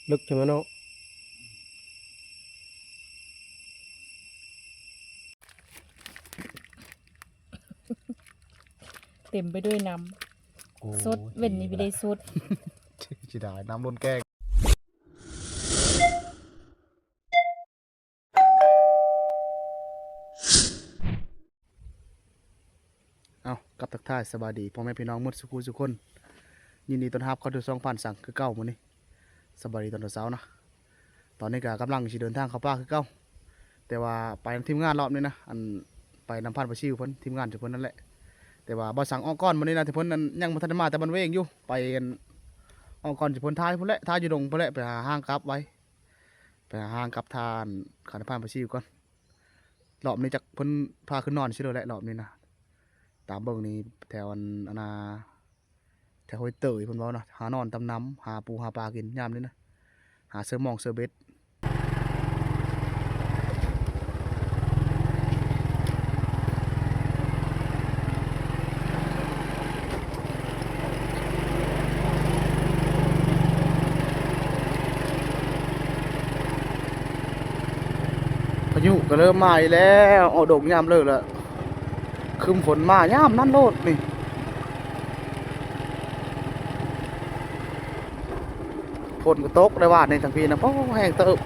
ເລິກຈັ່ງນັ້ນເນາະ. ເຕັມໄປດ້ວຍນ້ຳ ໂອ້ ສົດ ເວັ້ນນີ້ບໍ່ໄດ້ສົດ ເສຍດາຍ ນ້ຳລົ້ນແກ້ງ. ເອົາ ກັບທັກທາຍສະບາຍດີພໍ່ແມ່ພີ່ນ້ອງໝົດສູ່ຜູ້ສູ່ຄົນ ຍິນດີຕ້ອນຮັບເຂົ້າສູ່ຊ່ອງຜ່ານສັງຄືເກົ່າມື້ນີ້. ສະບາຍດີຕອນເຊົ້າໆນະ. ຕອນນີ້ກະກຳລັງຊິເດີນທາງເຂົ້າປ່າຄືເກົ່າ ແຕ່ວ່າໄປນຳທີມງານລອບນີ້ນະ ອັນ ໄປນຳຜ່ານປາຊິວເພິ່ນ ທີມງານເພິ່ນນັ້ນແຫຼະ. ແຕ່ວ່າບ່າວສັງອອກກ່ອນມື້ນີ້ນະ ທີ່ເພິ່ນນັ້ນຍັງບໍ່ທັນໄດ້ມາແຕ່ບ້ານເວງຢູ່ ໄປ ອັນ ອອກກ່ອນຊິເພິ່ນ ຖ່າຍພຸ້ນແຫຼະ ຖ່າຍຢູ່ດົງພຸ້ນແຫຼະ ໄປຫາທາງກັບໄວ ໄປຫາທາງກັບທ່ານ ຂ້າມຜ່ານປາຊິວກ່ອນ. ລອບນີ້ຈັກເພິ່ນພາຂຶ້ນນອນຊິເລີຍແຫຼະ ລອບນີ້ນະ. ຕາມເບິ່ງນີ້ແຖວ ອັນ ອັນນາ ແຖວຫ້ວຍເຕີຍເພິ່ນເວົ້ານະ ຫານອນຕຳນ້ຳ ຫາປູຫາປາກິນຍາມນີ້ນະ ຫາເສື້ອມອງເສື້ອເບັດ. ພາຍຸກໍເລີ່ມມາອີກແລ້ວ ອອກດົງຍາມເລີກແລ້ວ ຄຶມຝົນມາຍາມນັ້ນໂລດນີ້. ຝົນກໍຕົກໃນວານນີ້ທັງພີນະ ໂອ້ ແຮງເຕີບ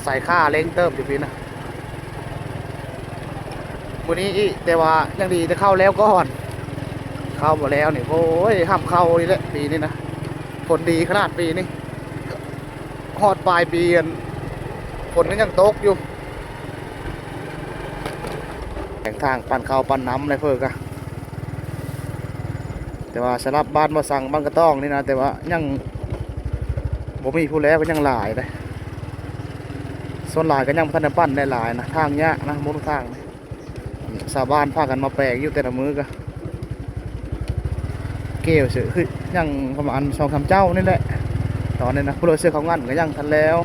ໃສ່ຄ່າເລັ່ງເຕີບຢູ່ພີນະ ມື້ນີ້ອີກ. ແຕ່ວ່າຍັງດີແຕ່ເຂົ້າແລ້ວກ່ອນ ເຂົ້າບໍ່ແລ້ວນີ້ ໂອ້ຍ ຫ້າມເຂົ້ານີ້ແຫຼະປີນີ້ນະ. ຝົນດີຂະໜາດປີນີ້ ຮອດປາຍປີ ອັນ ຝົນກໍຍັງຕົກຢູ່. ແຂວງທາງປັ່ນເຂົ້າປັ່ນນ້ຳແຫຼະເພິ່ນກະ ແຕ່ວ່າສຳລັບບ້ານບໍ່ສັງ ບ້ານກະຕ້ອງນີ້ນະ ແຕ່ວ່າຍັງບໍ່ມີຜູ້ແລ້ວ ກໍຍັງຫຼາຍເດ້. ສ່ວນຫຼາຍກໍຍັງບໍ່ທັນໄດ້ປັ່ນໄດ້ຫຼາຍນະ ທາງຍາກນະ ໝົດທາງນີ້. ຊາວບ້ານພາກັນມາແປງຢູ່ແຕ່ລະມື້ກະ ເກວເສືອ ຄືຍັງປະມານສອງສາມເຈົ້ານີ້ແຫຼະ ຕອນນີ້ນະ. ຜູ້ເລືອກເສືອເຂົ້າງັນກໍຍັງທັນແລ້ວ.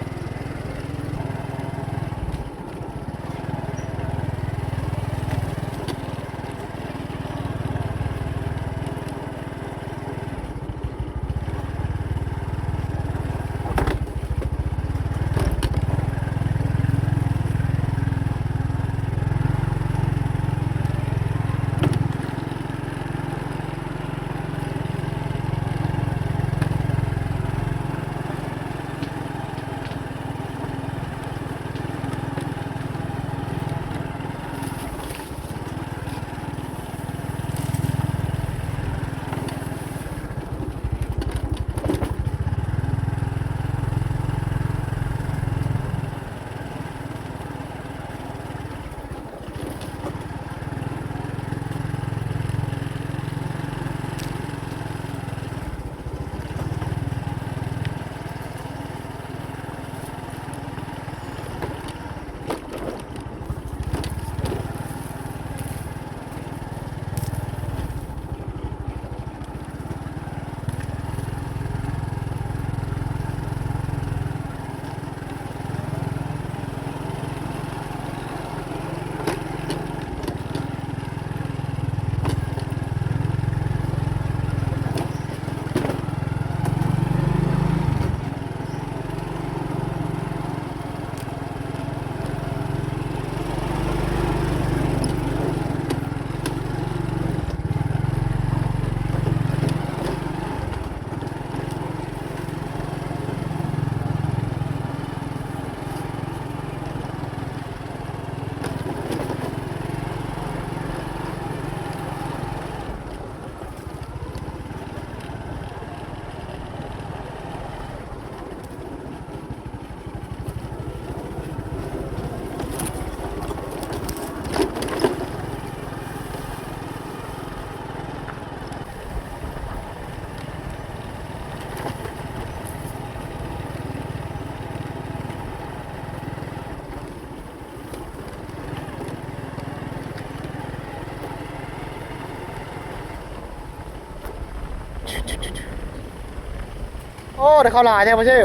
ໂອ້ ໄດ້ເຂົ້າຫຼາຍແທ້ ບໍ່ເຊີ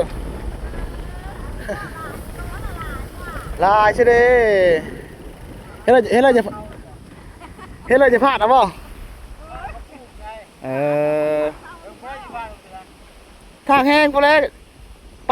ຫຼາຍຊະເດ້. ເຮັດແລ້ວ ເຮັດແລ້ວຈະ ເຮັດແລ້ວຈະພາດເອົາບໍ່? ເອີ ທາງແຮງພຸ້ນແຫຼະ. ໄປ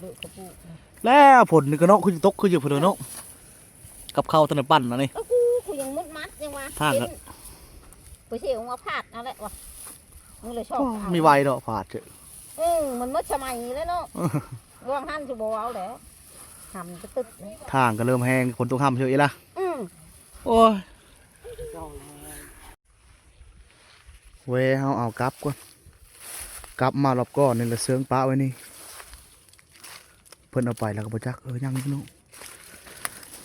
ເລີາະເຂົາປູກ ແລ້ວຝົນນີ້ກໍເນາະ ຄືຊິຕົກຄືຊິເພິ່ນເນາະ ກັບເຂົ້າທັນໄດ້ປັ້ນອັນນີ້ ເອົາ ກູ ກູຍັງໝົດມັດ ຍັງວ່າ ທາງກໍ ໄປເຊວມາພາດເອົາແຫຼະວ່າ ມື້ລະຊອກເອົາ ມີໄວເນາະ ພາດເຈີ ອື ມັນໝົດສະໄໝແລ້ວເນາະ ເອີ ວ່າງຫັ້ນຊິບໍ່ເວົ້າແລ້ວ ຫຳກະຕຶກ ທາງກໍເລີ່ມແຫ້ງ ຝົນຕົກຫຳເຊີອີກລະ ອື ໂອ້ຍ ແວ່ເຮົາເອົາກັບກ່ອນ ກັບມາລອບກ່ອນນີ້ລະເຊີງປະໄວ້ນີ້ ເພິ່ນເອົາໄປແລ້ວກໍບໍ່ຈັກ ເອີ ຍັງຢູ່ເນາະ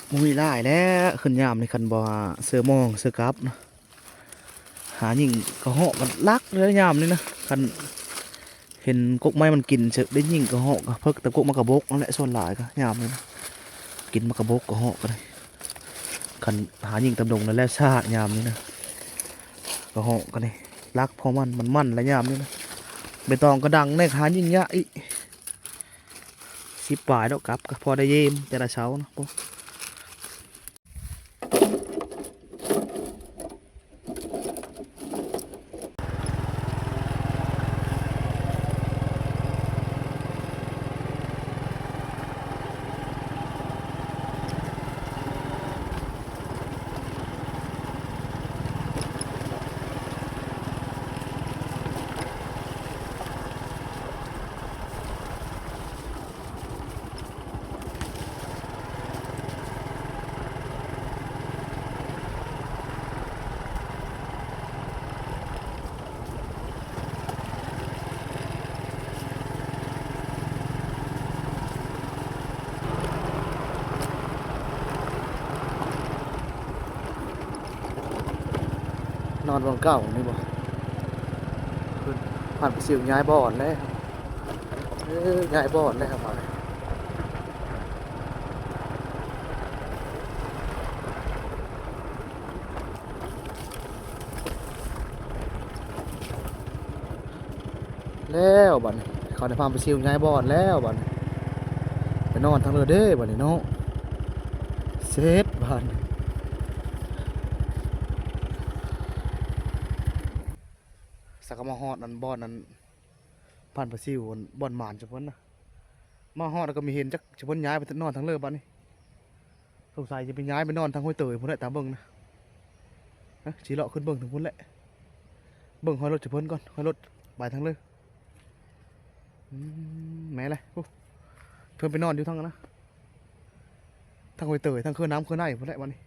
ບໍ່ມີຫຼາຍແລ້ວ ຂຶ້ນຍາມນີ້ຄັນບໍ່ຫາເສື້ອມອງເສື້ອກັບນະ ຫາຍິງກະເຫາະກັນຫຼັກເລີຍຍາມນີ້ນະ ຄັນ ເຫັນກົກໄມ້ມັນກິນ ເຊີໄດ້ຍິງກະເຫາະກະເພິກ ແຕ່ກົກໝາກກະບົກນັ້ນແຫຼະ ສ່ວນຫຼາຍກະຍາມນີ້ນະ ກິນໝາກກະບົກກະເຫາະກະໄດ້ ຄັນຫາຍິງຕາມດົງນັ້ນແຫຼະຊາດຍາມນີ້ນະ ກະເຫາະກະໄດ້ ຫຼັກພໍມັນ ມັນມັນລະຍາມນີ້ນະ ໃບຕອງກະດັງແດ່ ຫາຍິງຍາກອີກ ສິບປາຍດອກ ກັບກະພໍໄດ້ເຢມແຕ່ລະເຊົ້ານະ. ນອນບ່ອນເກົ່ານີ້ບໍ່? ເພິ່ນ ຜ່ານໄປຊິວຍ້າຍບ່ອນແລ້ວ ເອີ ຍ້າຍບ່ອນແລ້ວບາດນີ້. ແລ້ວບາດນີ້ ເຂົາໄດ້ພາໄປຊິວຍ້າຍບ່ອນແລ້ວບາດນີ້ ໄປນອນທາງເລີເດ້ບາດນີ້ເນາະ ເສັດບາດນີ້ ສັກກະມາຮອດອັນບ່ອນອັນ ຜ່ານປາຊິວ ບ່ອນໝານເຈົ້າເພິ່ນນະ ມາຮອດແລ້ວກໍມີເຫັນຈັກເຈົ້າເພິ່ນຍ້າຍໄປນອນທາງເລີບາດນີ້ ສົງໄສຊິໄປຍ້າຍໄປນອນທາງຫ້ວຍເຕີຍພຸ້ນແຫຼະ ຕາເບິ່ງນະ ຊິເລາະຂຶ້ນເບິ່ງທາງພຸ້ນແຫຼະ ເບິ່ງຮອຍລົດເຈົ້າເພິ່ນກ່ອນ ຮອຍລົດໄປທາງເລີ ອືມ ແມ່ນແຫຼະ ໂອ້ ເພິ່ນໄປນອນຢູ່ທາງນັ້ນນະ ທາງຫ້ວຍເຕີຍ ທາງເຄືອນ້ຳເຄືອໃນພຸ້ນແຫຼະບາດນີ້.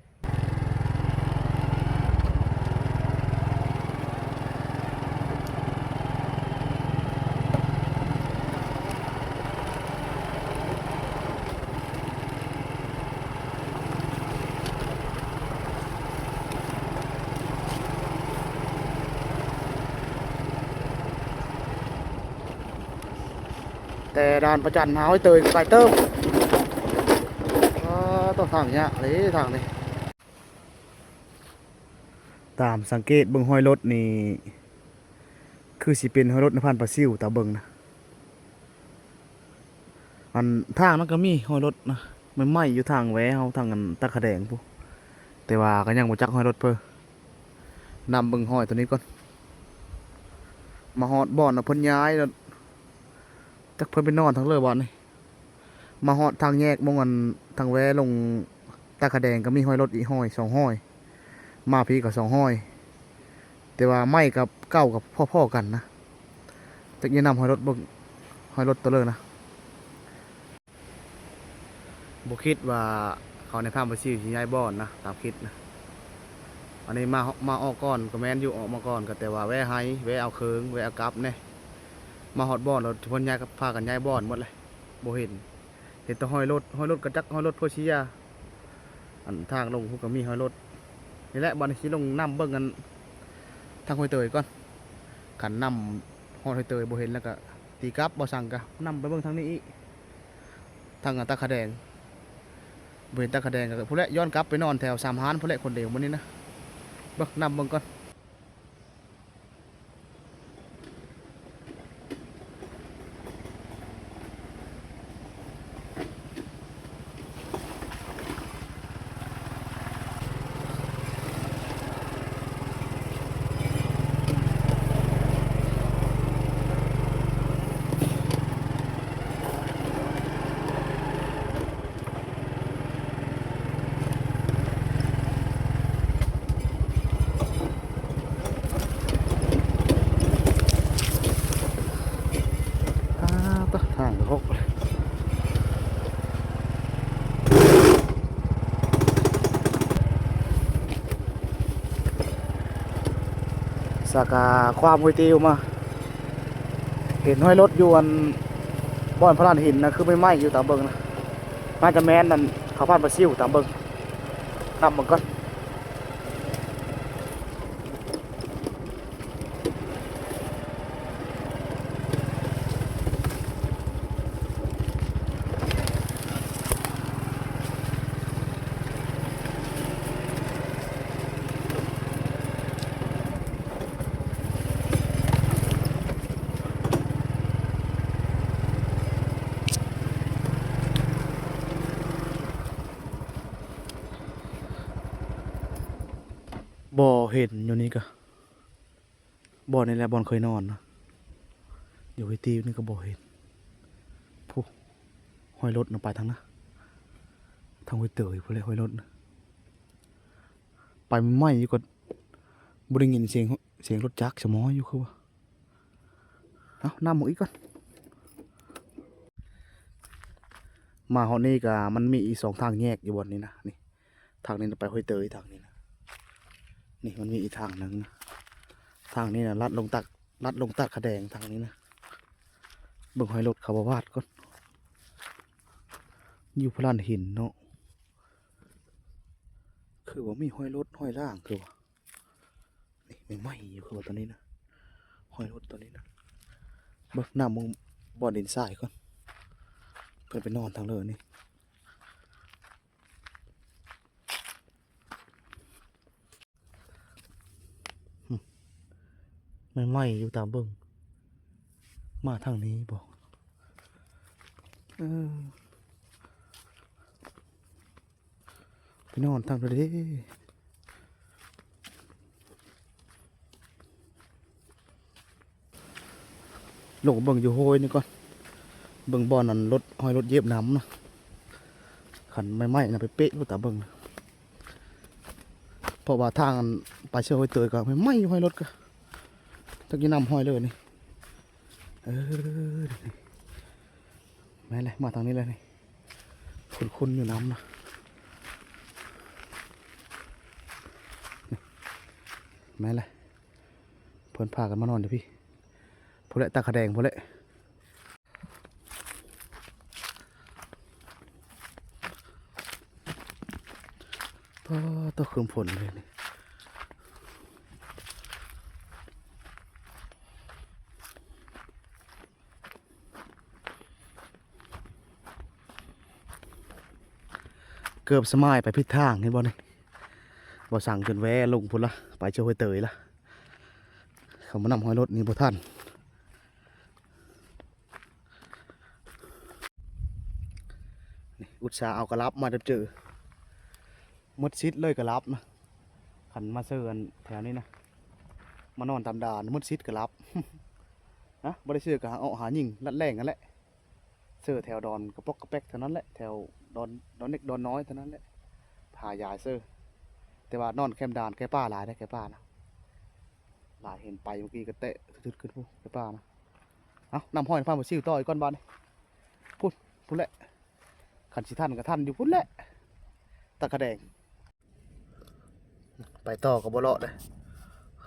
ແຕ່ດ່ານພະຈັນຫາຫ້ວຍເຕີຍໄກເຕີບ ອາ ຕ້ອງທາງຍາກເດ້ທາງນີ້ ຕາມສັງເກດເບິ່ງຮອຍລົດນີ້ ຄືຊິເປັນຮອຍລົດໃນຜ່ານປາຊິວ ຕາເບິ່ງນະ ອັນທາງນັ້ນກໍມີຮອຍລົດນະ ໃໝ່ໆ ຢູ່ທາງແວເຮົາ ທາງອັນຕາຂະແດງພຸ້ນ ແຕ່ວ່າກໍຍັງບໍ່ຈັກຮອຍລົດເພິ່ນ ນຳເບິ່ງຮອຍໂຕນີ້ກ່ອນ ມາຮອດບ່ອນເພິ່ນຍ້າຍ ຈັກເພິ່ນໄປນອນທາງເລີບ່ອນນີ້ ມາຮອດທາງແຍກໝ່ອງອັນທາງແວລົງຕາຂະແດງກໍມີຮອຍລົດອີກຮອຍສອງຮອຍ ມາພີ້ກໍສອງຮອຍ ແຕ່ວ່າໃໝ່ກັບເກົ່າກໍພໍໆກັນນະ ຈັກແນະນຳຮອຍລົດເບິ່ງ ຮອຍລົດໂຕເລີນະ ບໍ່ຄິດວ່າເຂົາໃນພາມປາຊິວຊິຍ້າຍບ່ອນນະ ຕາມຄິດນະ ອັນນີ້ມາ ມາອອກກ່ອນກໍແມ່ນຢູ່ ອອກມາກ່ອນກໍແຕ່ວ່າແວ່ໄຮ່ ແວ່ເອົາເຄື່ອງ ແວ່ເອົາກັບແດ່ ມາຮອດບ່ອນແລ້ວເພິ່ນຍ້າຍ ພາກັນຍ້າຍບ່ອນໝົດເລີຍ ບໍ່ເຫັນ ເຫັນແຕ່ຮອຍລົດ ຮອຍລົດກະຈັກຮອຍລົດເພິ່ນຊິຢາ ອ ທາງລົງພຸ້ນກໍມີຮອຍລົດ. ນີ້ແຫຼະ ບັດນີ້ຊິລົງນຳເບິ່ງອັນທາງຫ້ວຍເຕີຍກ່ອນ. ຄັນນຳຮອດຫ້ວຍເຕີຍບໍ່ເຫັນແລ້ວກໍຕີກັບ, ບໍ່ສັງກໍນຳໄປເບິ່ງທາງນີ້ອີກ ທາງຕາຂະແດງ. ບໍ່ເຫັນຕາຂະແດງກໍພຸ້ນແຫຼະ ຍ້ອນກັບໄປນອນແຖວສາມຮ້ານພຸ້ນແຫຼະ ຄົນດຽວມື້ນີ້ນະ. ເບິ່ງ ນຳເບິ່ງກ່ອນ. ອ້າວ ຕະ ທາງກໍຫົກ ສາກາຄວາມຫ້ວຍຕິວມາ ເຫັນຮອຍລົດຢູ່ອັນບ່ອນພະລານຫີນນະ ຄືໄມ້ໆຢູ່ຕາມເບິ່ງນະ. ໜ້າຈະແມ່ນອັນເຂົາຜ່ານປາຊິວຕາມເບິ່ງ ນຳເບິ່ງກ່ອນ. ບໍ່ເຫັນຢູ່ນີ້ກະ ບ່ອນນີ້ແຫຼະ ບ່ອນເຄີຍນອນນະ ຢູ່ຫ້ວຍຕີວນີ້ກໍບໍ່ເຫັນ. ພຸ້ນ ຮອຍລົດນະ ໄປທາງນະ ທາງຫ້ວຍເຕີຍພຸ້ນແຫຼະ ຮອຍລົດນະ. ໄປໃໝ່ຢູ່ກໍບໍ່ໄດ້ຍິນສຽງ ສຽງລົດຈັກສະໝໍຢູ່ຄືວ່າ. ເອົາ ນຳໝູ່ອີກກ່ອນ. ມາຮອດນີ້ກະມັນມີອີກສອງທາງແຍກຢູ່ບ່ອນນີ້ນະ ນີ້ ທາງນີ້ນະໄປຫ້ວຍເຕີຍ ທາງນີ້ນະ. ນີ້ມັນມີອີກທາງໜຶ່ງນະ ທາງນີ້ນະ ລັດລົງຕາ ລັດລົງຕາຂະແດງ ທາງນີ້ນະ. ເບິ່ງຮອຍລົດເຂົາບໍ່ວາດກ່ອນ ຢູ່ພະລານຫີນເນາະ. ຄືວ່າມີຮອຍລົດຮອຍລາງຄືວ່າ ນີ້ໃໝ່ໆຢູ່ຄືວ່າຕອນນີ້ນະ ຮອຍລົດຕອນນີ້ນະ. ເບິ່ງ ນຳເບິ່ງບ່ອນດິນຊາຍກ່ອນ ເພິ່ນໄປນອນທາງເລີນີ້. ໃໝ່ໆຢູ່ຕາມເບິ່ງ ມາທາງນີ້ບໍ່ ເອີ ໄປນອນທາງນັ້ນເດ້. ລົງເບິ່ງຢູ່ໂຮຍນີ້ກ່ອນ ເບິ່ງບ່ອນນັ້ນລົດ ຮອຍລົດຢຽບນ້ຳນະ. ຄັນໃໝ່ໆນະ ໄປເປະຢູ່ຕາເບິ່ງ ເພາະວ່າທາງໄປເຊືອກຫ້ວຍເຕີຍກໍໃໝ່ໆຢູ່ ຮອຍລົດກໍຈັກຢູ່ນ້ຳຮອຍເລີຍນີ້. ເອີ ແມ່ນແຫຼະ ມາທາງນີ້ແຫຼະນີ້ ຄຸ້ນໆຢູ່ນ້ຳນະ. ແມ່ນແຫຼະ ເພິ່ນພາກັນມານອນຢູ່ພີ້ ພຸ້ນແຫຼະ ຕາຂະແດງພຸ້ນແຫຼະ. ປ້າດ ຕົກຄືນຝົນເລີຍນີ້. ເກືອບສະໝາຍໄປຜິດທາງ ເຫັນບໍ່ນີ້ ບໍ່ສັງຈົນແວ່ລົງພຸ້ນລະ ໄປເຊືອກຫ້ວຍເຕີຍລະ. ເຂົ້າມານຳຮອຍລົດນີ້ບໍ່ທັນ. ນີ້ ອຸດສ່າເອົາກະລາບມາເຈີ ໝົດສິດເລີຍກະລາບນະ. ຄັນມາເຊີອັນແຖວນີ້ນະ ມານອນຕາມດານ ໝົດສິດກະລາບນະ. ບໍ່ໄດ້ເຊີກະຫາເອາະຫາຍິງລັດແລ່ງຫັ້ນແຫຼະ. ເຊີແຖວດອນກະປອກກະແປກເທົ່ານັ້ນແຫຼະ ແຖວດອນ ດອນເລັກດອນນ້ອຍເທົ່ານັ້ນແຫຼະ ຫາຢາຍເຊີ. ແຕ່ວ່ານອນແຄມດານແກ່ປ່າຫຼາຍເດ້ ແກ່ປ່ານະ ຫຼາຍ. ເຫັນໄປມື້ກີ້ກະແຕະທຶດໆຂຶ້ນພຸ້ນແກ່ປ່ານະ. ເອົາ ນຳຮອຍພາບໍ່ຊິວຕໍ່ອີກກ່ອນບາດນີ້. ພຸ້ນ ພຸ້ນແຫຼະ ຄັນຊິທັນກະທັນຢູ່ພຸ້ນແຫຼະ ຕາຂະແດງ. ໄປຕໍ່ກໍບໍ່ເລາະເດ້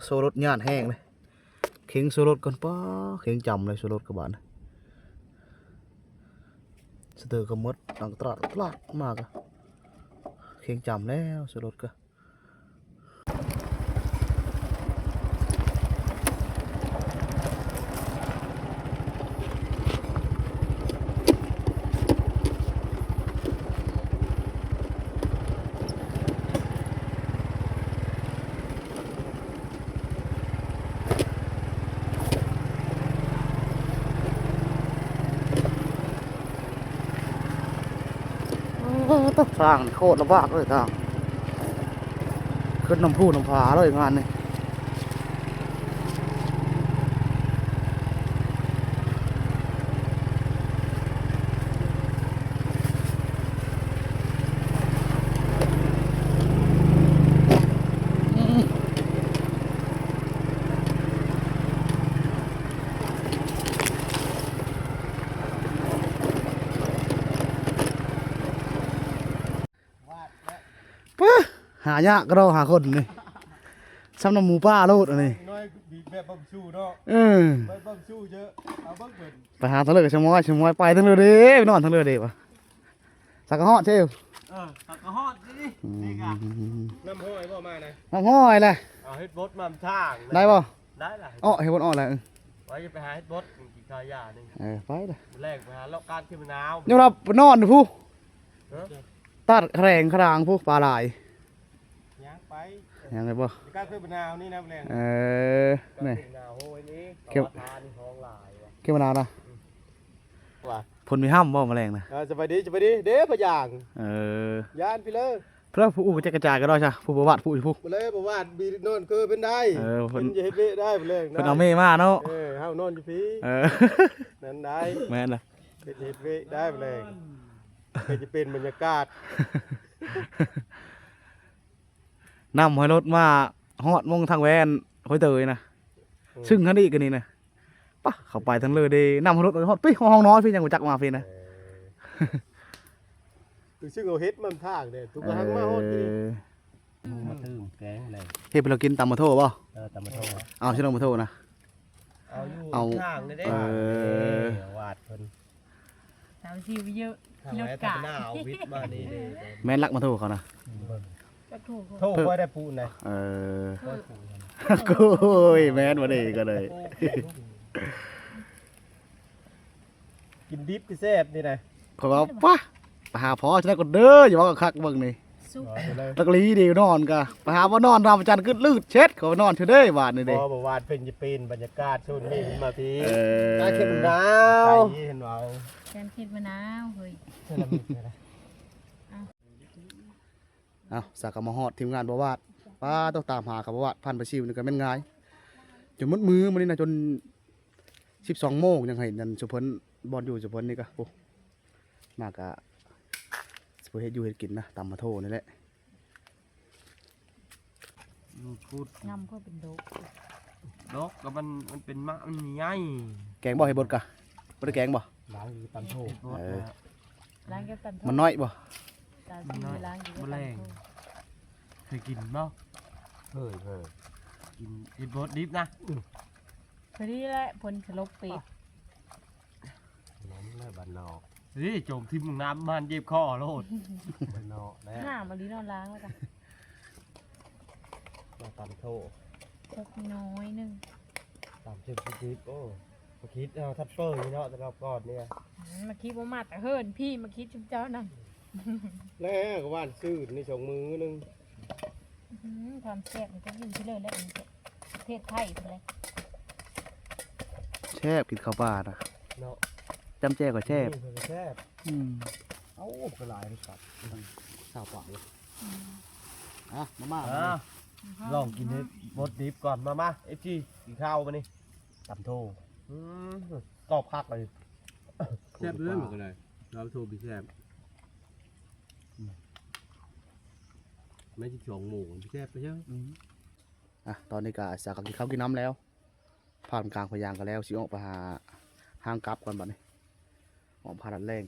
ໂຊລົດຍາດແຮງເດ້. ເຄັ່ງໂຊລົດກ່ອນ ປ້າ ເຄັ່ງຈຳເລີຍໂຊລົດກະບາດນີ້. ສະເຕີກໍໝົດ ຫຼັງຕະຫຼາດ ຕະຫຼາດມາກະ ພຽງຈຳແລ້ວ ສະຫຼຸດກະ ເອີ ທາງນີ້ໂຄດລຳບາກເລີຍ ທາງຂຶ້ນນ້ຳພູນ້ຳຜາເລີຍງານນີ້. ປະ ຫາຍາກກະດອກ ຫາຄົນນີ້ ຊ່ຳນຳໝູປ່າໂລດອັນນີ້ ນ້ອຍ ແບບບັງຊູເນາະ ເອີ ແບບບັງຊູເຈີ ເອົາເບິ່ງເພິ່ນ ໄປຫາທາງເລີກກັບຊະມອຍ ຊະມອຍໄປທາງເລີກເດ້ ໄປນອນທາງເລີກເດ້ວະ ສັກກະຮອດເຊວ ເອີ ສັກກະຮອດນີ້ ອືມ ນີ້ກະ ນ້ຳຫ້ອຍບໍ່ມານະ ນ້ຳຫ້ອຍແຫຼະ ເອົາເຮັດບົດມາທາງ ໄດ້ບໍ່? ໄດ້ລະ ເອາະ ເຮັດບົດເອາະແຫຼະ ວ່າຈະໄປຫາເຮັດບົດ ກິນຂ້າວຢາໜຶ່ງ ເອີ ໄປລະ ມື້ແລກໄປຫາເລາະການທີ່ມະນາວ ຍັງວ່າໄປນອນພຸ້ນ ຮະ ຕັດແຂວງຄະດາງພຸ້ນ ປາຫຼາຍ ຍ່າງໄປ ຍ່າງໄປບໍ່? ຢູ່ໃກ້ເຂດບານາວນີ້ນະ ແມງ ເອີ ແມ່ນ ເຂດບານາວ ໂອ້ຍ ນີ້ ເຂດ ເຂດບານາວນະ ອືມ ວ່າ ເພິ່ນມີຫ້ຳບໍ່ ມະແລງນະ? ເອີ ສະບາຍດີ ສະບາຍດີ ເດ້ ພະຍາງ ເອີ ຢ້ານພີ່ເລີ ເພິ່ນຜູ້ອູ້ກະຈັກກະຈາຍກະດອກຊະ ຜູ້ບໍ່ວາດຜູ້ຢູ່ພຸ້ນ ບໍ່ເລີຍ ບໍ່ວາດ ມີນອນເກີເປັນໄດ້ ເອີ ເພິ່ນ ເພິ່ນຈະເຮັດເວະໄດ້ ມະແລງ ເພິ່ນເອົາເມມາເນາະ ເອີ ເຮົານອນຢູ່ພີ້ ເອີ ນັ້ນໄດ້ ແມ່ນລະ ເຮັດ ເຮັດເວະໄດ້ ມະແລງ ເຮັດຈະເປັນບັນຍາກາດ ນຳໃຫ້ລົດມາຮອດມົງທາງແວ່ນຫ້ວຍເຕີຍນະ ອືມ ຊຶ່ງຫັ້ນອີກອັນນີ້ນະ ປະ ເຂົ້າໄປທາງເລີເດ້ ນຳໃຫ້ລົດຮອດປີ້ ຫ້ອງນ້ອຍພີ້ ຍັງບໍ່ຈັກມາພີ້ນະ ເອີ ຄືຊຶ່ງເອົາເຫັດມາທາງເດ້ ທຸກກະຫັງມາຮອດພີ້ ເອີ ມາຕື່ມແກງແລ້ວ ເຮັດໃຫ້ລາວກິນ ຕຳໝາກໂທບໍ່? ເອີ ຕຳໝາກໂທ ເອົາຊິ ຕຳໝາກໂທນະ ເອົາຢູ່ ເອົາ ຂ້າງນີ້ເດ້ ເອີ ວາດເພິ່ນ ສາວຊິວເຢີະ ຂີ່ລົດກະ ແມ່ນລັກໝາກໂທເຂົານະ ໂທຂ້ອຍໄດ້ປູນະ ເອີ ໂອ້ຍ ແມ່ນບໍ່ເດ້ກະເລີຍ ກິນດິບຄືແຊບນີ້ນະ ຂ້ອຍວ່າ ປະ ໄປຫາພໍ່ຊິໄດ້ກ່ອນເດີ ຢ່າເວົ້າຄັກເບິ່ງນີ້ ສຸກ ລັກຫຼີດີນອນກະ ໄປຫາບໍ່ນອນ ທຳຈັນກຶດລືດເຊັດ ເຂົານອນເທື່ອເດີບາດນີ້ເດ້ ບໍ່ ບໍ່ວາດເພິ່ນຈະເປັນບັນຍາກາດໂຊນນີ້ຂຶ້ນມາພີ້ ເອີ ການເຂດບານາວ ເຫັນເວົ້າ ການເຂດບານາວ ເຮີ້ຍ ເອົາ ສາກະມາຮອດທີມງານບໍ່ວາດ ປາໂຕ ຕາມຫາກະບໍ່ວາດ ພັນປາຊິວນີ້ກະແມ່ນງ່າຍ ຈົນໝົດມື້ມື້ນີ້ນະ ຈົນ ສິບສອງໂມງ ຍັງເຫັນອັນສຸເພິ່ນ ບ່ອນຢູ່ສຸເພິ່ນນີ້ກະ ໂອ້ ມາກະ ຊິບໍ່ເຮັດຢູ່ເຮັດກິນນະ ຕຳໝາກໂທນີ້ແຫຼະ ມັນຂຸດ ງຳເພິ່ນເປັນດົກ ດົກກະມັນ ມັນເປັນໝາກ ມັນໃຫຍ່ ແກງບໍ່ ເຮັດບົດກະ ບໍ່ໄດ້ແກງບໍ່? ລ້າງຢູ່ຕຳໂທ ເອີ ລ້າງຢູ່ຕຳໂທ ມັນນ້ອຍບໍ່? ຕາຊິລ້າງຢູ່ຕຳໂທ ເຄີຍກິນບໍ່? ເຄີຍ ເຄີຍ ກິນເຮັດບົດດິບນະ ອືມ ພໍດີແຫຼະ ຝົນສະຫຼົບເປະ ນ້ຳແຫຼະບ້ານນອກ ນີ້ ໂຈມຖິ້ມນ້ຳມັນເຈັບຄໍໂລດ ບ້ານນອກແລ້ວ ນ້ຳມາລີນອນລ້າງແລ້ວກະ ມາຕຳໂທ ຄົກນ້ອຍໜຶ່ງ ຕຳເຈັບດິບ ໂອ້ ມາຄິດເຮົາທັດເປີຢູ່ເນາະ ແຕ່ລອບກ່ອນນີ້ ອືມ ມາຄິດບໍ່ມາແຕ່ເຮືອນພີ້ ມາຄິດຊຸມເຈົ້ານຳ ແລ້ວກະຫວ່ານຊື່ນນີ້ສອງມື້ໜຶ່ງ ອື ຄວາມແຊບນີ້ກະຢູ່ທີ່ເລີຍແຫຼະ ປະເທດໄທພຸ້ນແຫຼະ ແຊບ ກິນເຂົ້າປ່ານະ ເນາະ ຈ້ຳແຈ່ວກະແຊບ ອືມ ແຊບ ອືມ ເອົາ ກະຫຼາຍເດ້ ຊາວປາຍ ອືມ ອ່ະ ມາ ມາ ອ່ະ ລອງກິນເຫັດບົດດິບກ່ອນ ມາ ມາ ເອັຟຊີ ກິນເຂົ້າບາດນີ້ ຕຳໂທ ອືມ ກອບຄັກເລີຍ ແຊບເລີຍ ມັນກະໄດ້ ຕຳໂທນີ້ແຊບ ອືມ ແມ່ນສິບສອງໂມງ ແຊບໄປເຊີ ອືມ ອ່ະ ຕອນນີ້ກະສາກະກິນເຂົ້າກິນນ້ຳແລ້ວ ຜ່ານກາງພະຍາງກະແລ້ວ ຊິອອກໄປຫາທາງກັບກ່ອນບາດນີ້ ອອກພາລັດແລງ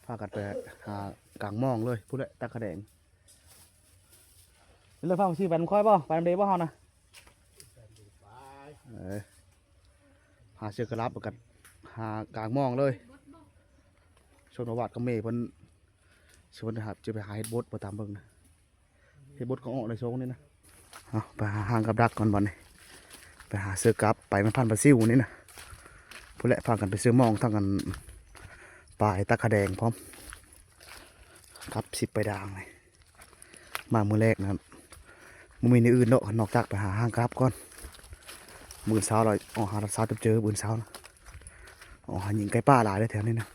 ພາກັນໄປຫາກາງມອງເລີຍ ພຸ້ນແຫຼະ ຕັກຂະແດງ ເລີຍພາຊິໄປນຳຂ້ອຍບໍ່? ໄປນຳເດບໍ່ເຮົານະ? ເອີ ຫາເສືອກະລາບ ແລ້ວກະຫາກາງມອງເລີຍ ຊົນປະຫວັດກະເມເພິ່ນ ຊິເພິ່ນຫາ ຈະໄປຫາເຮັດບົດບໍ່ ຕາມເບິ່ງນະ ເຮັດບົດກໍອອກໄດ້ຊ່ວງນີ້ນະ. ເອົາ ໄປຫາຫາງກັບດັກກ່ອນບັດນີ້ ໄປຫາເສືອກັບ ໄປມັນພັນປາຊິວນີ້ນະ. ພຸ້ນແຫຼະ ພາກັນໄປເສືອມອງທາງອັນປາຍຕາຂະແດງພ້ອມ ກັບສິບປາຍດາງນີ້. ມາມື້ແລກນະ ບໍ່ມີແນວອື່ນດອກ ນອກຈາກໄປຫາຫາງກັບກ່ອນ. ມື້ເຊົ້າລະອອກຫາລັດຊາວເຈີ ມື້ເຊົ້ານະ ອອກຫາຍິງໄກ່ປ່າຫຼາຍເດ້ແຖວນີ້ນະ.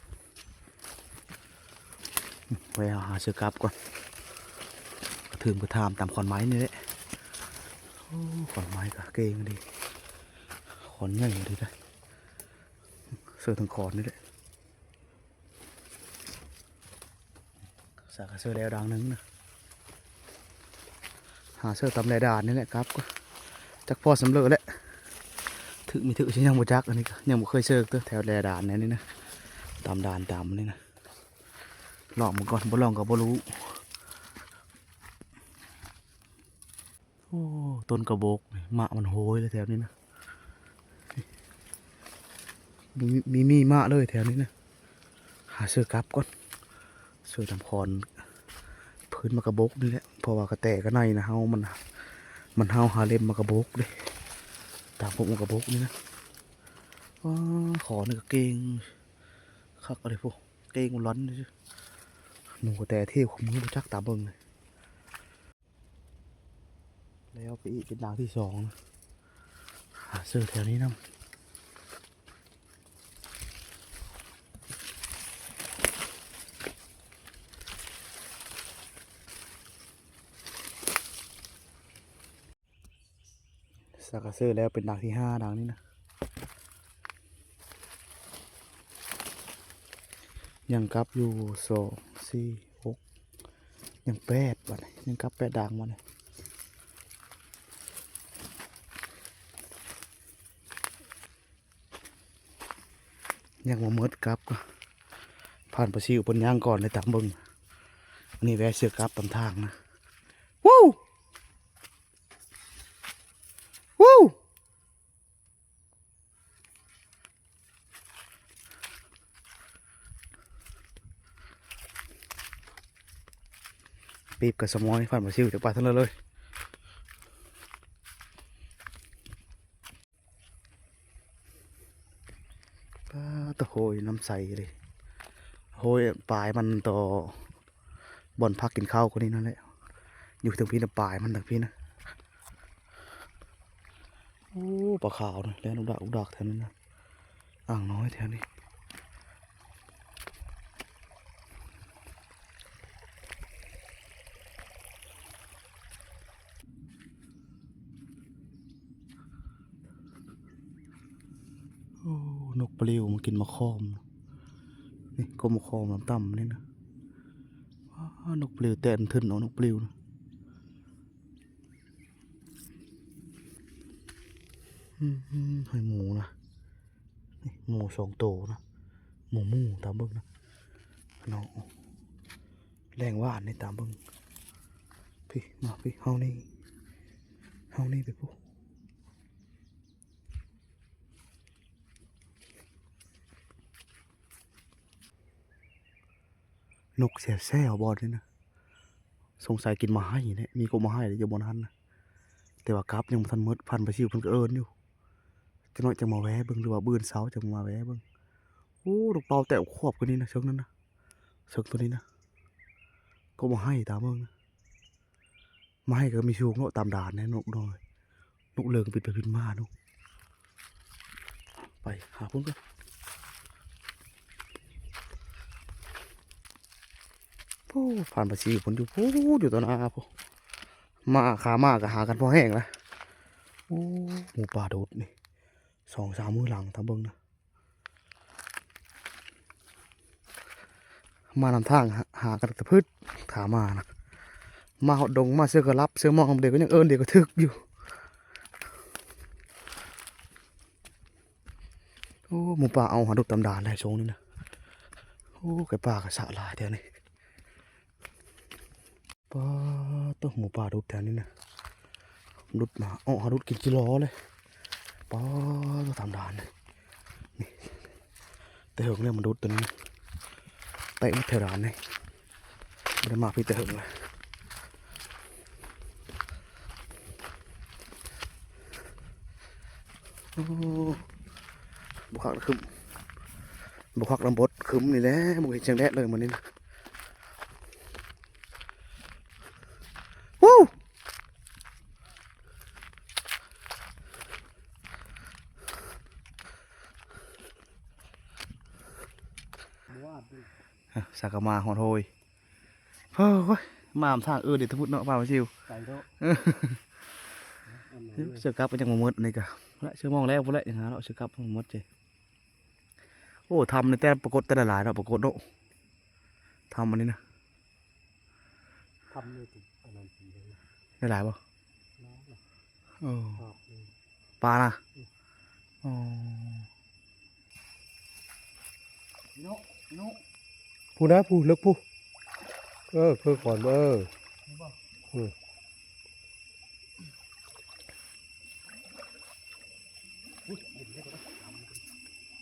ໄປຫາເສືອກັບກ່ອນ ກະຖືມກະຖາມຕາມຂອນໄມ້ນີ້ແຫຼະ. ໂອ້ ຂອນໄມ້ກະເກັ່ງດີ ຂອນໃຫຍ່ດີເດ້ ເສືອທັງຂອນນີ້ແຫຼະ. ສາກະເສືອແລ້ວດາງໜຶ່ງນະ ຫາເສືອຕາມແລດານນີ້ແຫຼະ ກັບກໍຈັກພໍສຳເລັດແຫຼະ ຖືກບໍ່ຖືກຊິຍັງບໍ່ຈັກ. ອັນນີ້ກະຍັງບໍ່ເຄີຍເສີກເດີ້ ແຖວແລດານແນວນີ້ນະ ຕາມດານຕາມນີ້ນະ. ລອງເບິ່ງກ່ອນ ບໍ່ລອງກໍບໍ່ຮູ້. ໂອ້ ຕົ້ນກະບົກນີ້ ໝາກມັນໂຮຍເລີຍແຖວນີ້ນະ ມີ ມີ ມີໝາກເລີຍແຖວນີ້ນະ. ຫາເສືອກັບກ່ອນ ເສືອຕາມຂອນພື້ນໝາກກະບົກນີ້ແຫຼະ ເພາະວ່າກະແຕກະໄນນະ ເຫົ່າມັນ ມັນເຫົ່າຫາເລັມໝາກກະບົກເດ້ ຕາມພວກໝາກກະບົກນີ້ນະ. ອ້າ ຂອນນີ້ກະເກັ່ງຄັກເລີຍພຸ້ນ ເກັ່ງອຸລັນຊື່ ໜູກະແຕເທວຂອງມືບໍ່ຈັກ ຕາມເບິ່ງນີ້. ແລ້ວໄປອີກເປັນດາງທີສອງນະ ຫາເສືອແຖວນີ້ນຳ. ສາກະເສືອແລ້ວເປັນດາງທີຫ້າ ດາງນີ້ນະ. ຍັງກັບຢູ່ ສອງ ສີ່ ຫົກ ຍັງແປດ ບາດນີ້ຍັງກັບແປດດາງ ບາດນີ້ຍັງບໍ່ໝົດກັບ. ຜ່ານປາຊິວເພິ່ນຍ່າງກ່ອນເລີຍ ຕາມເບິ່ງ. ອັນນີ້ແວ່ເສືອກັບຕາມທາງນະ. ວູ້! ວູ້! ປີບກະສະໝອຍ ຜ່ານປາຊິວຈັກປາທາງເລີຍ. ປາດໂທ້ ໂຫຍນ້ຳໃສເລີຍ ໂຫຍປາຍມັນຕໍ່ບ່ອນພັກກິນເຂົ້າຄົນນີ້ນັ້ນແຫຼະ ຢູ່ເທິງພີ້ນະ ປາຍມັນເທິງພີ້ນະ. ໂອ້ ປາຂາວນະ ແລ່ນອຸກດັກອຸກດັກແຖວນີ້ນະ ອ່າງນ້ອຍແຖວນີ້. ໂອ້ ນົກປະລິວມາກິນໝາກຂອມ ນີ້ກົກໝາກຂອມຕ່ຳໆນີ້ນະ. ວ້າ ນົກປະລິວແຕ່ນທຶນເອົາ ນົກປະລິວນະ. ອືມ ໃຫ້ໝູນະ ນີ້ໝູສອງໂຕນະ ໝູໝູຕາມເບິ່ງນະເນາະ. ແລງຫວານນີ້ຕາມເບິ່ງ ພີ້ມາພີ້ ເຮົານີ້ ເຮົານີ້ໄປພຸ້ນ. ນົກແຊວໆ ບ່ອນນີ້ນະ ສົງໄສກິນໝາກໄຮແຫຼະ ມີກົກໝາກໄຮຢູ່ບ່ອນຫັ້ນນະ. ແຕ່ວ່າກັບຍັງບໍ່ທັນໝົດ ພັນປາຊິວເພິ່ນກະເອີ້ນຢູ່. ຈັກໜ້ອຍຈັ່ງມາແວ່ເບິ່ງ ຫຼືວ່າມື້ອື່ນເຊົ້າຈັ່ງມາແວ່ເບິ່ງ. ໂອ້ ນົກເປົ້າແຕ້ມຂວບກວ່ານີ້ນະ ເຊິ່ງນັ້ນນະ ເຊິ່ງໂຕນີ້ນະ ກົກໝາກໄຮຕາມເບິ່ງນະ. ໝາກໄຮກະມີສູງເນາະ ຕາມດານແນ່ ນົກນ້ອຍ ນົກເລິ່ງບິນໄປບິນມາເນາະ. ໄປຫາພຸ້ນກ່ອນ. ໂອ້ ຜ່ານພາສີພຸ້ນ ຢູ່ພຸ້ນ ຢູ່ຕໍ່ໜ້າພຸ້ນ. ມາ ຂາມາກະຫາກັນພໍແຮງລະ. ໂອ້ ໝູປ່າໂດດນີ້ ສອງສາມມື້ຫຼັງ ຖ້າເບິ່ງນະ. ມານຳທາງ ຫາ ຫາກັນແຕ່ພືດ ຂາມານະ. ມາຮອດດົງ ມາເຊື່ອກະຫຼັບ ເຊື່ອມອງ ດຽວກະຍັງເອີ້ນ ດຽວກະຖືກຢູ່. ໂອ້ ໝູປ່າເອົາຫາດຸດຕາມດານໄດ້ຊ່ວງນີ້ນະ. ໂອ້ ໄກ່ປ່າກະຊະຫຼາຍແຖວນີ້. ປາດໂທ້ ໝູປ່າດຸດແຖວນີ້ນະ. ດຸດມາ ເອົາຫາດຸດກິນກິໂລເລີຍ. ປາດໂທ້ ຕາມດານນີ້. ແຕ່ເຫິງແລ້ວມັນດຸດໂຕນີ້ນະ. ໄປໝົດແຖວດານນີ້. ບໍ່ໄດ້ມາພີ້ແຕ່ເຫິງລະ. ໂອ້ ບໍ່ຄັກນຳຄຶ້ມ ບໍ່ຄັກນຳບົດຄຶ້ມນີ້ແຫຼະ ບໍ່ເຫັນແສງແດດເລີຍມື້ນີ້ນະ. ສາກະມາຮອດໂຮຍ. ໂອ້ຍ ມາທາງອື່ນເດ ທະມຸດເນາະ ປາປາຊິວ ໄກເນາະ. ເອີ ອັນນັ້ນເນາະ ເຊື່ອກັບກໍຍັງບໍ່ໝົດ ອັນນີ້ກະລະ ເຊື່ອມອງແລ້ວພຸ້ນແຫຼະ ຍັງຫາເນາະ ເຊື່ອກັບບໍ່ໝົດເດ. ໂອ້ ທຳນີ້ແຕ່ປາກົດແຕ່ຫຼາຍໆເນາະ ປາກົດເນາະ ທຳອັນນີ້ນະ. ທຳນີ້ຕິ ອັນນັ້ນຕິ ຫຼາຍໆບໍ່? ຫຼາຍນະ. ເອີ ຮອບໜຶ່ງ ປານະ. ອືມ ອໍ ພຸ້ນນະ ພຸ້ນ ເລິກພຸ້ນ. ເອີ ເພິ່ງກ່ອນ ເອີ ນີ້ບໍ່? ອືມ ອຸ້ຍ ເຢັນເດ້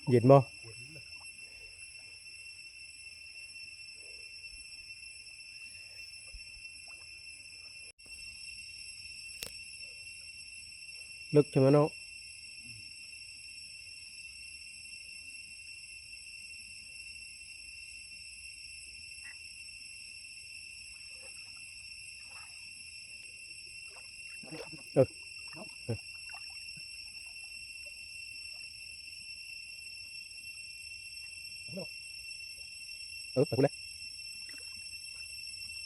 ເຢັນບໍ່? ເຢັນເລີຍ. ເລິກຈັ່ງນັ້ນເນາະ. ເອີ ເອີ ເອີ ໄປພຸ້ນແຫຼະ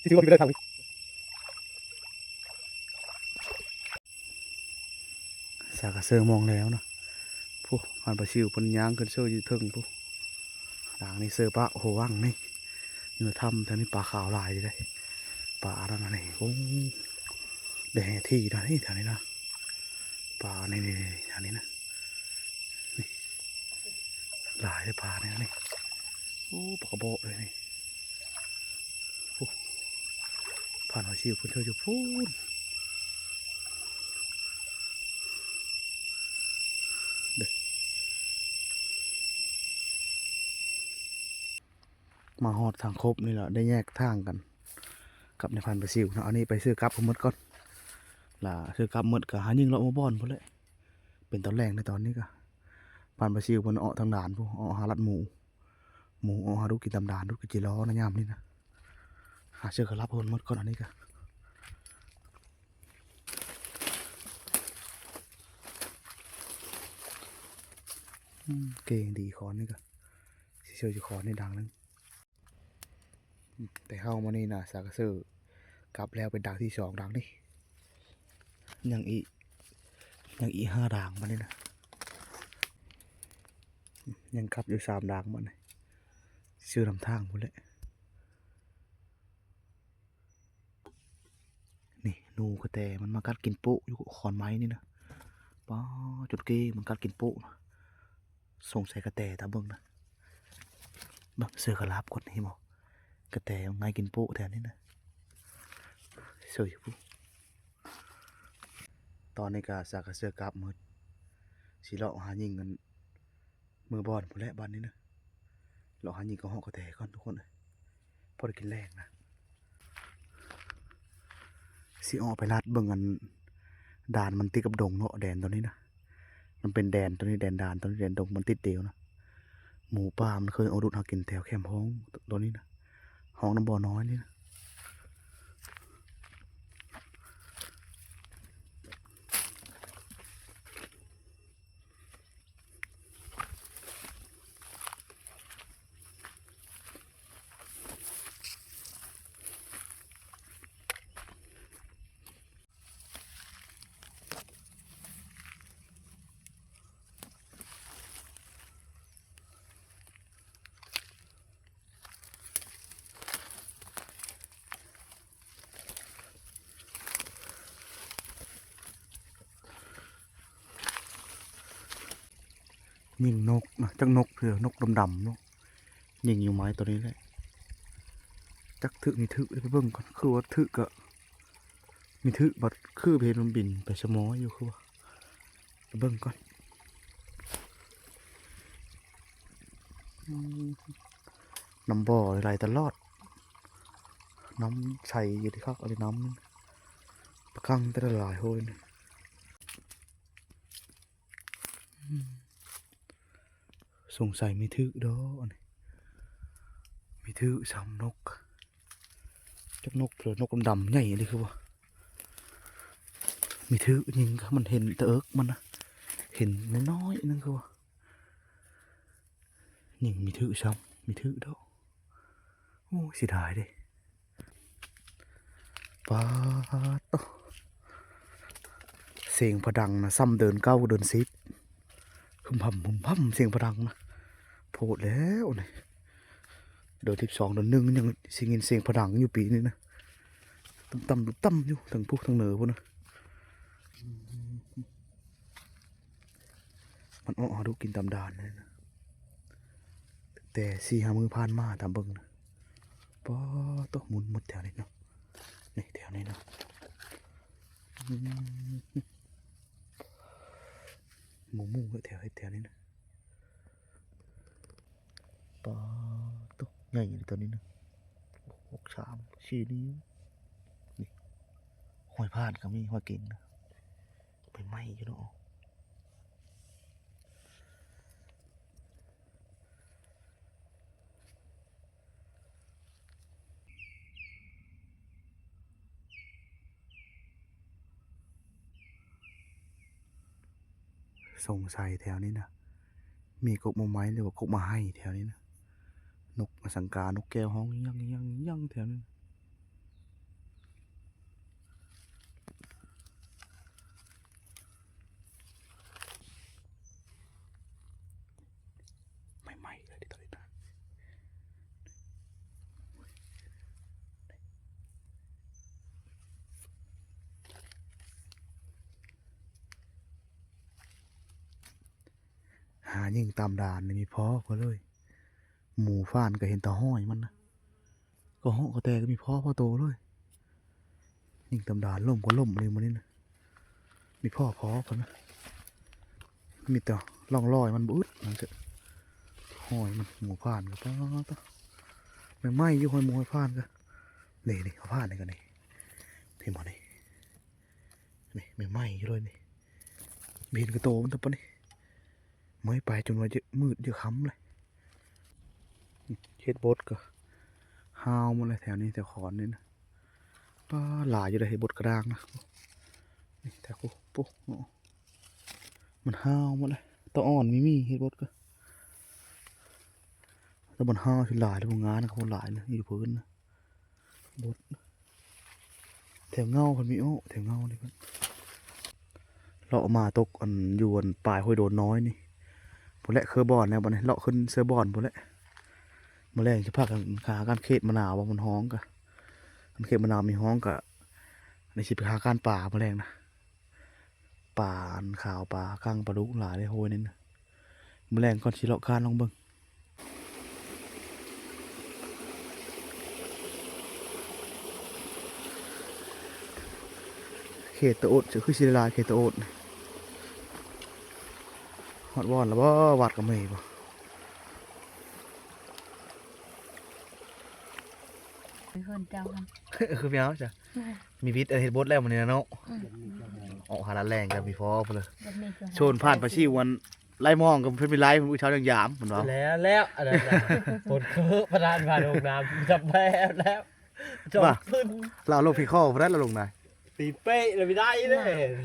ຊິຖືວ່າຜິດໄປເລີຍທາງນີ້. ສາກະເຊີມອງແລ້ວນະ ຜູ້ ພັນປາຊິວເພິ່ນຍ່າງຂຶ້ນເຊີຢູ່ເທິງຜູ້. ດາງນີ້ເຊີປະ ໂອ້ ຫວັງນີ້ ຢູ່ໃນຖ້ຳແຖວນີ້ປາຂາວຫຼາຍເດ້ ປາອັນນັ້ນນີ້. ໂອ້ ໄດ້ແຮ່ທີ່ນະ ນີ້ແຖວນີ້ນະ ປານີ້ໆໆ ແຖວນີ້ນະ ນີ້ ຫຼາຍເດ້ປານີ້ ນີ້. ໂອ້ ປາກະບອກເລີຍນີ້. ໂອ້ ຜ່ານຫົວຊິວເພິ່ນເຈົ້າຢູ່ພຸ້ນເດ້. ມາຮອດທາງຄົບນີ້ລະ ໄດ້ແຍກທາງກັນກັບນາຍພານປາຊິວເນາະ. ອັນນີ້ໄປຊື້ກັບເພິ່ນໝົດກ່ອນ ລະຊື້ກັບໝົດກະຫາຍິງເລາະໝູ່ບ່ອນພຸ້ນແຫຼະ. ເປັນຕອນແລງໃນຕອນນີ້ກະ ພານປາຊິວເພິ່ນເອາະທາງດ່ານພຸ້ນ ເອາະຫາລັດໝູ ໝູເອາະຫາດູກິນຕາມດ່ານ ດູກະຈິລໍນະຍາມນີ້ນະ. ຫາເສື້ອກະລັບເພິ່ນໝົດກ່ອນ ອັນນີ້ກະ ອືມ ເກັ່ງດີ ຄອນນີ້ກະ ຊິເຊື່ອຢູ່ຄອນນີ້ດັງໜຶ່ງ. ແຕ່ເຮົາມານີ້ນະ ສາກະເຊີກັບແລ້ວເປັນດາງທີສອງ ດາງນີ້ ຍັງອີກ ຍັງອີກຫ້າດາງບາດນີ້ນະ. ຍັງກັບຢູ່ສາມດາງບາດນີ້ ຊື້ນຳທາງພຸ້ນແຫຼະ. ນີ້ໜູກະແຕມັນມາກັດກິນໂປະຢູ່ຂອນໄມ້ນີ້ນະ. ປ້າ ຈົນເກ້ງມັນກັດກິນໂປະນະ. ສົງໄສກະແຕຕາເບິ່ງນະ ເບິ່ງເສື້ອກະລາບກ່ອນ ເຫັນບໍ່? ກະແຕມັນໄງ່ກິນໂປະແຖວນີ້ນະ ເຊີຢູ່ພຸ້ນ. ຕອນນີ້ກະສາກະເຊີກັບໝົດ ຊິເລາະຫາຍິງກັນເມືອບ່ອນພຸ້ນແຫຼະບາດນີ້ນະ. ເລາະຫາຍິງກະຮອກກະແຕກ່ອນທຸກຄົນເອີຍ. ພໍໄດ້ກິນແລງນະ ຊິອອກໄປລັດເບິ່ງອັນ ດ່ານມັນຕິດກັບດົງເນາະ ແດນໂຕນີ້ນະ. ມັນເປັນແດນໂຕນີ້ ແດນດ່ານໂຕນີ້ ແດນດົງມັນຕິດດຽວນະ. ໝູປ່າມັນເຄີຍອອກດຸດຫາກິນແຖວແຄມຮ້ອງໂຕນີ້ນະ ຮ້ອງນຳບໍ່ນ້ອຍນີ້ນະ. ຍິງນົກນະ ຈັກນົກເທື່ອ ນົກດຳໆເນາະ. ຍິງຢູ່ໄມ້ໂຕນີ້ແຫຼະ ຈັກຖືກມີຖືກ ໄປເບິ່ງກ່ອນ. ຄືວ່າຖືກກະມີຖືກ ບັດຄືເຫັນມັນບິນໄປສະໝໍຢູ່ ຄືວ່າ ໄປເບິ່ງກ່ອນ. ອືມ ນ້ຳບໍ່ໄຫຼຕະຫຼອດ ນ້ຳໃສຢູ່ເດຄັກ ອັນນີ້ນ້ຳ ປາກັງແຕ່ລະຫຼາຍໂຫຍນີ້. ສົງໄສມີຖືກດອກອັນນີ້ ມີຖືກຊ້ຳນົກ ຈັກນົກເທື່ອ ນົກດຳໆໃຫຍ່ອີ່ຫຼີຄືວ່າ ມີຖືກຍິງ ມັນເຫັນແຕ່ເອິກມັນນະ ເຫັນນ້ອຍໆໜຶ່ງຄືວ່າ ຍິງມີຖືກຊ້ຳ ມີຖືກດອກ. ໂອ້ ເສຍດາຍເດ້. ປາດໂທ້ ສຽງພະດັງນະ ສ່ຳເດືອນເກົ້າເດືອນສິບ ຫຶມຫຳ ຫຶມຫຳ ສຽງພະດັງນະ ໂພດແລ້ວນີ້. ເດືອນສິບສອງເດືອນໜຶ່ງຍັງຊິຍິນສຽງພະດັງຢູ່ປີນີ້ນະ ຕຸ້ມຕ່ຳ ຕຸ້ມຕ່ຳຢູ່ ທັງພູທັງເໜືອພຸ້ນນະ. ມັນເອາະຫາດູກິນຕາມດ່ານເລີຍນະ ແຕ່ສີ່ຫ້າມື້ຜ່ານມາຕາມເບິ່ງນະ. ປາດໂທ້ ໝຸນໝົດແຖວນີ້ເນາະ ນີ້ແຖວນີ້ເນາະ ອືມ ໝູໆແຖວ ແຖວນີ້ນະ. ປາດໂທ້ ໃຫຍ່ອີ່ຫຼີຕົວນີ້ນະ ຫົກສາມສີ່ນິ້ວ. ນີ້ ຮອຍຜ່ານກໍມີ ຮອຍເກັງນະ ໄໝ້ໆຢູ່ເນາະ. ສົງໄສແຖວນີ້ນະ ມີກົກໝໍໄມ້ ຫຼືວ່າກົກໝໍໄຮແຖວນີ້ນະ. ນົກອະສັງກາ ນົກແກ້ວຮ້ອງຍັງໆໆແຖວນີ້ນະ. ໃໝ່ໆເລີຍເດ້ຕອນນີ້ນະ. ຫາຍິງຕາມດ່ານນີ້ມີພໍເພິ່ນເລີຍ. ໝູຟານກໍເຫັນແຕ່ຮອຍມັນນະ. ກະເຫາະກະແຕກໍມີພໍ ພໍໂຕເລີຍ. ຍິງຕາມດ່ານ ລົ້ມກໍລົ້ມອີ່ຫຼີມື້ນີ້ນະ. ມີພໍພໍເພິ່ນນະ. ມີແຕ່ຮ່ອງຮອຍມັນບໍ່ອຶດ ມັນຈະ ຮອຍມັນ ໝູຟານກໍປາດ ແມ່ນໄໝ້ຢູ່ ຮອຍໝູ ຮອຍຟານກໍ ນີ້ໆ ເອົາຟານນີ້ກໍນີ້ ເຫັນບໍ່ນີ້? ນີ້ ແມ່ນໄໝ້ຢູ່ເລີຍນີ້. ບໍ່ເຫັນກະໂຕມັນແຕ່ປານນີ້. ເມື່ອຍໄປຈົນວ່າຈະມືດຈະຄ່ຳເລີຍ. ເຫັດບົດກໍຫ້າວໝົດແລ້ວແຖວນີ້ ແຖວຂອນນີ້ນະ. ປາດ ຫຼາຍຢູ່ເດ້ເຫັດບົດກະດ້າງນະ. ນີ້ແຖວພຸ້ນ ໂອ້ ມັນຫ້າວໝົດແລ້ວ. ຕາອ່ອນມີ ມີເຫັດບົດກໍ ແຕ່ມັນຫ້າວຊິຫຼາຍເດ້ ງານເຂົາຫຼາຍນະ ຢູ່ພື້ນນະ. ບົດ ແຖວເຫງົ້າເພິ່ນມີ ໂອ້ ແຖວເຫງົ້ານີ້ເພິ່ນ ເລາະມາຕົກອັນ ຢູ່ອັນປາຍຫ້ວຍໂດນນ້ອຍນີ້ ພຸ້ນແຫຼະ ຄືບ່ອນແລ້ວບັດນີ້ ເລາະຂຶ້ນເຊື່ອບ່ອນພຸ້ນແຫຼະ. ມື້ແລງຊິພາກັນຫາການເຂດມະນາວ ວ່າມັນຮ້ອງກະ ຄັນເຂດມະນາວມີຮ້ອງກະ ນີ້ຊິໄປຫາການປາມື້ແລງນະ. ປາອັນຂາວ ປາກັງ ປາດຸກຫຼາຍເດ້ໂຫຍນີ້ນະ. ມື້ແລງກ່ອນຊິເລາະການລອງເບິ່ງ. ເຂດຕະໂອດ ຈະຄືຊິຫຼາຍເຂດຕະໂອດ. ຮອດບ່ອນແລ້ວບໍ່? ວັດກໍມີບໍ່? ເຮືອນເຈົ້າຫັ້ນ ຄືແມວຈ້ະ ມີວິດເຮັດບົດແລ້ວມື້ນີ້ນະເນາະ. ອືມ ອອກຫາລາດແລ່ນກັນມີພໍພຸ້ນເລີຍ. ໂຊນຜ່ານປາຊິວອັນໄລ່ມອງກັບເພິ່ນໄປໄລ່ ມື້ເຊົ້າຍັງຢາມເພິ່ນວ່າ. ແລ້ວ ແລ້ວ ອັນນັ້ນນະ ຄົນຄືປະທານພາລົງນ້ຳ ຈຳແລ້ວ ແລ້ວ ຈອມ ວ່າ ປຶ້ນ ລາວລົງພີຄໍບໍ່ໄດ້ ລາວລົງນາ ຕີເປ້ລະບໍ່ໄດ້ເດ້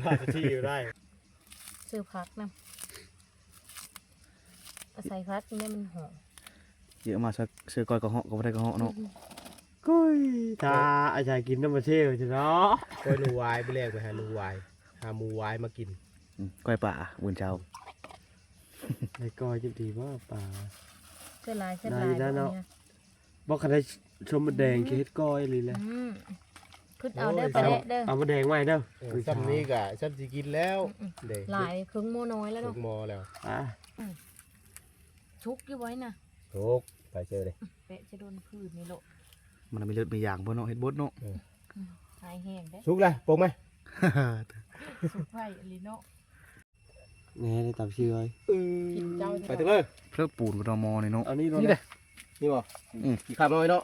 ວ່າຊິຢູ່ໄດ້. ຊື້ຜັກນຳ ອາໄສຜັກນີ້ແຫຼະມັນຫອມ. ເຍອະມາ ເສື້ອກ້ອຍກະເຫາະກໍບໍ່ໄດ້ກະເຫາະເນາະ. ອືມ ກ້ອຍ ຖ້າອາໄສກິນນຳມາເຊວຊິເນາະ. ກ້ອຍໜູຫວາຍ ມື້ແລງໄປຫາໜູຫວາຍ ຫາໝູຫວາຍມາກິນ. ອືມ ກ້ອຍປາມື້ເຊົ້າ ໄດ້ກ້ອຍຈັກດີບໍ່ປາ? ເສຍຫຼາຍ ເສຍຫຼາຍ ໄດ້ເນາະ. ບໍ່ ຄັນໄດ້ສົ້ມມະແດງ ອືມ ຊິເຮັດກ້ອຍອີ່ຫຼີແຫຼະ. ອືມ ຄຶດເອົາເດີ ໂອ້ຍ ປາແດກເດີ ເອົາມະແດງໄວ້ເດີ. ເອີ ຊ່ຳນີ້ກະຊ່ຳຊິກິນແລ້ວ. ອືມໆ ເດ້ ຫຼາຍເຄິ່ງໝໍ້ນ້ອຍແລ້ວເນາະ ເຄິ່ງໝໍ້ແລ້ວ. ອ່າ ສຸກຢູ່ບໍ່ນະ? ສຸກ ໄປເຊີເດ້. ແປະຈະໂດນຜືນນີ້ໂລະ. ມັນມີເລືອດມີຢາງບໍ່ເນາະ ເຮັດບົດເນາະ. ເອີ ອືມ ຫາຍແຮງເດ້. ສຸກແລ້ວ ປົກໄໝ? ສຸກໄວອີ່ຫຼີເນາະ. ແນ່ ໄດ້ຕາມຊື່ເລີຍ. ເອີ ກິນເຈົ້າ ໄປເດີ. ເພິ່ນປູນບໍ່ຕ້ອງໝໍ້ນີ້ເນາະ. ອັນນີ້ ນີ້ເດ້ ນີ້ບໍ່? ອືມ ຂີ້ຄາບນ້ອຍເນາະ.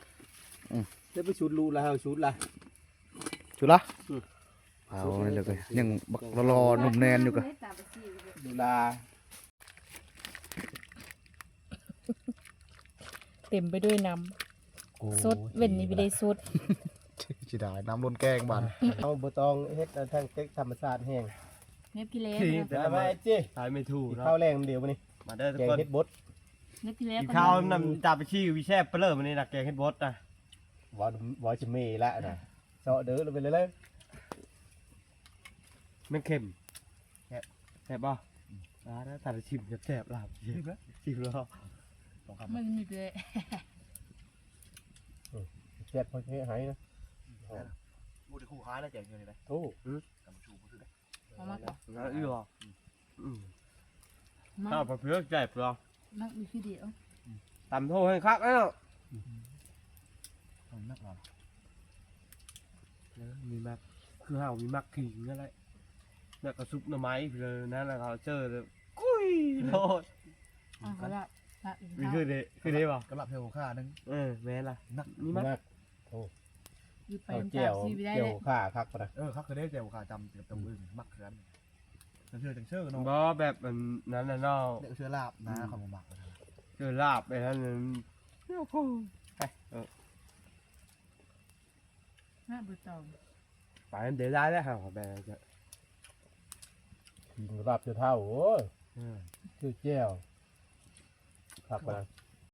ອືມ ໄດ້ໄປຊຸດລູກລະ ເຮົາຊຸດລະ ຊຸດລະ. ອືມ ເອົາ ນີ້ແຫຼະກໍຍັງບັກຫຼໍ່ໆ ໜຸ່ມແໜ້ນຢູ່ກະ ດູລາ. ເຕັມໄປດ້ວຍນ້ຳ ໂອ້ ສົດ ເວັນນີ້ບໍ່ໄດ້ສົດ ຊິໄດ້ນ້ຳລົ້ນແກງບາດ ເຮົາບໍ່ຕ້ອງເຮັດທາງເຕັກທຳມະຊາດແຮງ ແນວກິນແລ້ວ ທີ່ ນະ ໄປໄປຈິ ຕາຍໄມ່ຖືກ ກິນເນາະ ເຂົ້າແລງນຳເດີມື້ນີ້ ມາເດີທຸກຄົນ ແກງເຫັດບົດ ແນວກິນແລ້ວ ກິນເຂົ້ານຳຕາໄປຊີ້ວິແຊບເປີເລີມື້ນີ້ນະ ແກງເຫັດບົດນະ ເວົ້າ ເວົ້າຈະເມລະນະ ເຊາະເດີ ລົງໄປເລີຍ ແມ່ນເຄັມ ແຊບ ແຊບບໍ່? ອືມ ອ່າ ຖ້າໄດ້ຊິມແຊບໆລາບ ຊິມແລ້ວ ຊິມແລ້ວ ມັນມີແຕ່ ເອີ ແຊບເພາະເຮັດໃຫ້ນະ ບໍ່ໄດ້ຄູ່ຄ້າຍນະ ແກງເຮັດນີ້ນະ ໂອ້ ອືມ ຕຳບັກຫຸ່ງບໍ່ຖືກເດ້ ເອົາມາກ່ອນ ແລ້ວອີກບໍ່? ອືມ ມາ ເອົາປາເຜືອກແຊບເນາະ ມັກມີຄືດຽວ ຕຳໂທໃຫ້ຄັກແລ້ວ ມັນໜັກເນາະ ເອີ ມີໝາກ ຄືເຮົາມີໝາກຂີງນັ້ນແຫຼະ ແລ້ວກໍຊຸບໜໍ່ໄມ້ເລີຍນັ້ນ ແລ້ວກໍເຈີເລີຍ ກຸ້ຍໂລດ ເອົາລະ ລະອີກ ຄືເດ ຄືເດບໍ່? ກະລາບແຖວຂ້າໜຶ່ງ ເອີ ແມ່ນລະ ໜັກ ມີໝາກ ໂອ້ ຢູ່ໄປ ເອົາແຈ່ວ ຕາມຊີວິດໄດ້ ແຈ່ວຂ້າຄັກປານໃດ ເອີ ຄັກຄືເດ້ ແຈ່ວຂ້າຈຳກັບຕົວອື່ນ ໝາກເຂືອ ຈັງເຊີ ຈັ່ງເຊີເນາະ ບໍ່ແບບອັນນັ້ນນະເນາະ ເຊື້ອລາບນະ ອືມ ເຂົາບໍ່ມັກ ເຊື້ອລາບໄອ້ນັ້ນ ໂອ້ໂຫ ໄປ ເອີ ນະ ບໍ່ຕ້ອງ ໄປເດໄດ້ແລ້ວ ເຮົາໄປ ກິນລາບເທື່ອເທົ່າ ໂອ້ຍ ເອີ ຊື່ແຈ່ວ ຄັກປານໃດ